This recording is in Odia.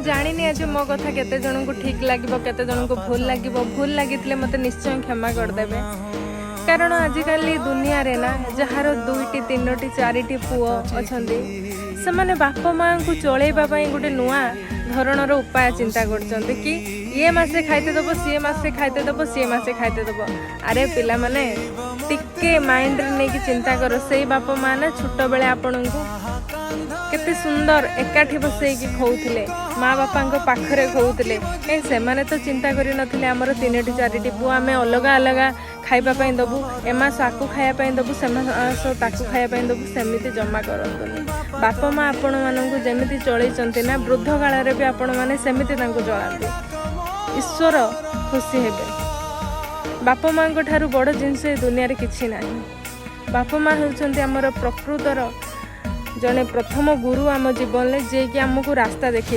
ଜାଣିନି ଆଜି ମୋ କଥା କେତେ ଜଣଙ୍କୁ ଠିକ୍ ଲାଗିବ, କେତେ ଜଣଙ୍କୁ ଭୁଲ ଲାଗିବ। ଭୁଲ ଲାଗିଥିଲେ ମୋତେ ନିଶ୍ଚୟ କ୍ଷମା କରିଦେବେ, କାରଣ ଆଜିକାଲି ଦୁନିଆରେ ନା ଯାହାର ଦୁଇଟି, ତିନୋଟି, ଚାରିଟି ପୁଅ ଅଛନ୍ତି, ସେମାନେ ବାପା ମାଆଙ୍କୁ ଚଳେଇବା ପାଇଁ ଗୋଟେ ନୂଆ ଧରଣର ଉପାୟ ଚିନ୍ତା କରୁଛନ୍ତି କି ଇଏ ମାସେ ଖାଇତେ ଦେବ, ସିଏ ମାସେ ଖାଇତେ ଦେବ, ସିଏ ମାସେ ଖାଇତେ ଦେବ। ଆରେ ପିଲାମାନେ, ଟିକେ ମାଇଣ୍ଡରେ ନେଇକି ଚିନ୍ତା କର। ସେଇ ବାପା ମା ନା ଛୋଟବେଳେ ଆପଣଙ୍କୁ କେତେ ସୁନ୍ଦର ଏକାଠି ବସେଇକି ଖୋଉଥିଲେ, ମା ବାପାଙ୍କ ପାଖରେ ଖୋଉଥିଲେ। କାହିଁ ସେମାନେ ତ ଚିନ୍ତା କରିନଥିଲେ ଆମର ତିନୋଟି ଚାରିଟି ପୁଅ, ଆମେ ଅଲଗା ଅଲଗା ଖାଇବା ପାଇଁ ଦେବୁ, ଏ ମାସ ଆକୁ ଖାଇବା ପାଇଁ ଦେବୁ, ସେ ମାସ ତାକୁ ଖାଇବା ପାଇଁ ଦେବୁ। ସେମିତି ଜମା କରନ୍ତୁନି। ବାପା ମା ଆପଣମାନଙ୍କୁ ଯେମିତି ଚଳେଇଛନ୍ତି ନା, ବୃଦ୍ଧ କାଳରେ ବି ଆପଣମାନେ ସେମିତି ତାଙ୍କୁ ଚଳାନ୍ତୁ, ଈଶ୍ୱର ଖୁସି ହେବେ। ବାପା ମାଆଙ୍କ ଠାରୁ ବଡ଼ ଜିନିଷ ଏ ଦୁନିଆରେ କିଛି ନାହିଁ। ବାପା ମା ହେଉଛନ୍ତି ଆମର ପ୍ରକୃତର ଜଣେ ପ୍ରଥମ ଗୁରୁ ଆମ ଜୀବନରେ, ଯିଏକି ଆମକୁ ରାସ୍ତା ଦେଖେଇ